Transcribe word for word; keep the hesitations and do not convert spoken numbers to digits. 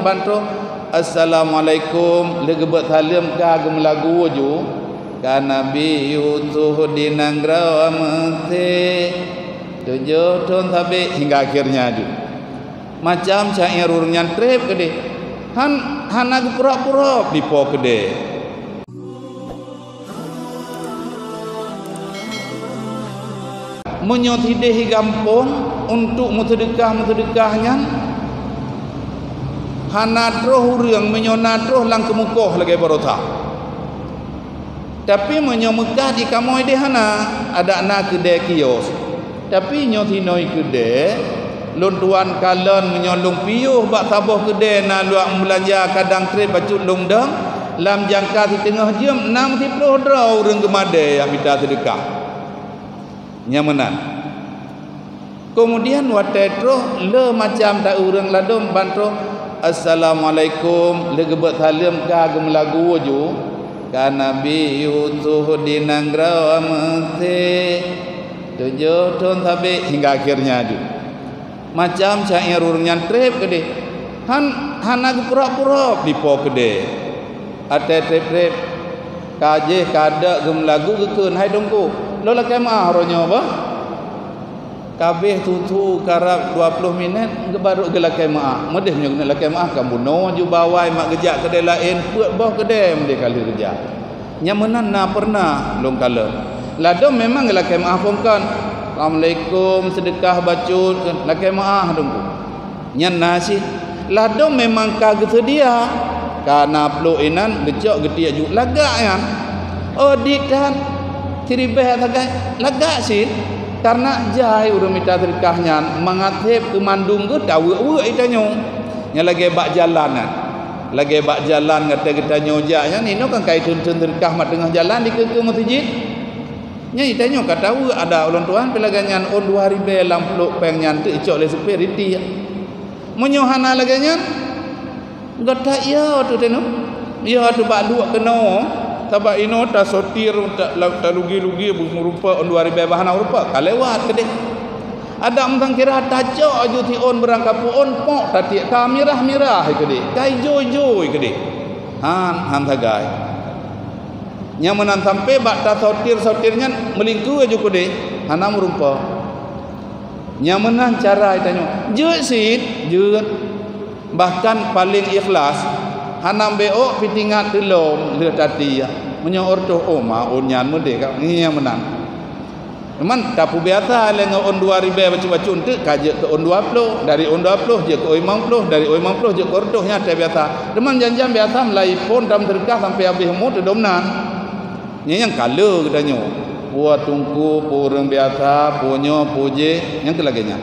Ban troh, "Assalamualaikum," lheueh geubeuet saleuem ka geumeulagu ju, "Ka Nabi Yusuf di nanggroe Mesir tujoh thon sabe," hingga akhirnya ju. Macam syair ureuëng nyan treb keudeh. Han, hana geupurab-purab dipo keudeh. Meunyoe sideh gampông untuk meuseudeukah-meuseudeukah nyan, hana troh ureuëng meunyoe na troh lam keumukoh lagée baroesa. Tapi meunyoe meukat di kamoe deh hana, adak na keudée kios. Tapi nyoe sinoe keudée, lôn tuan kalon meunyoe lôn piôh bak saboh keudée na luwak meubelanja kadang treb bacut lôn dong, lam jangka siteungoh jeuem na meusiploh droe ureuëng geumadée nyang mita seudeukah. Nyang meunan. Keumudian watée troh le macam ta ureuëng ladôm ban troh, "Assalamualaikum," lheueh geubeuet saleuem ka geumeulagu ju, "Ka Nabi Yusuf di nanggroe Mesir tujoh thon sabe," hingga akhirnya ju. Macam syair ureuëng nyan treb keudeh. Han, hana geupurab-purab dipo keudeh. Watée treb-treb, ka jih ka deuek geumeulagu geukheun, "Hai Teungku, lôn lakée meuáh uroe nyoe bah." Kabeh tutu karab dua ploh minét, geubarô geulakée meuáh. Meudeh meunyoe keuneuk lakée meuáh, ka bunoe ju bawai mak geujak keudée laén, peuet boh keudée meudeh ka lheueh geujak. Nyang meunan na peureunah lôn kalon. Ladôm memang geulakée meuáh phon kon. "Assalamualaikum, seudeukah bacut," lakée meuáh Teungku. Nyan na cit. Ladôm memang ka geuseudia. Ka na plôk inan geucok geutiek ju lagak nyan. Oh, dit that. Siribée sagai lagak cit. Karena jai ureuëng mita seudeukah nyan mangat seb keu mandum geuh taweuek-weuek itanyoe. Nyang lagée bak jalan nyan. Lagée bak jalan gata geutanyoe jak nyan, inoe kan kai theun-theun seudeukah mat teungoh jalan dikeue-keue meuseujid. Nyan itanyoe ka taweuek adak ulôn tuan, pih lagée nyan ôn dua ribée lam plôk péng nyan teuk icok lé supir itiek. Meunyoe hana lagée nyan, gata iya tu teunoe. Iya tu bak luek keunoe, sabab inoe tasotir ta-, talugi-lugi meurumpok ôn dua ribée bah hana meurumpok, ka lewat keudeh. Adak meusangkira tacok aju siôn beurangkapeue ôn pok tatiek ka mirah-mirah keudeh, ka ijo-ijo keudeh. Han, han sagai. Nyang meunan sampoe bak tasotir-sotir nyan meulingkue aju keudeh, hana meurumpok. Nyang meunan cara itanyoe. Jeuet cit, jeuet. Bahkan paleng ikhlas, hana meubeok pih teuingat teulom lheueh tatiek. Meunyoe ôn reutôh, oh, ma ôn nyan meudeh ka, nyang meunan. Teuma tapeubiasa lé ngon ôn dua ribée bacut-bacut teuk ka jeuet keu ôn dua ploh, dari ôn dua ploh jeuet keu ôn limong ploh, dari ôn limong ploh jeuet keu ôn reutôh, nyan watée biasa. Teuma jan-jan biasa meulai phon tam seudeukah sampoe habéh umu teudom nan. Nyan nyang ka le geutanyoe. Peue teungku, peue ureuëng biasa, peue nyoe, peue jéh, nyang keu lagée nyan.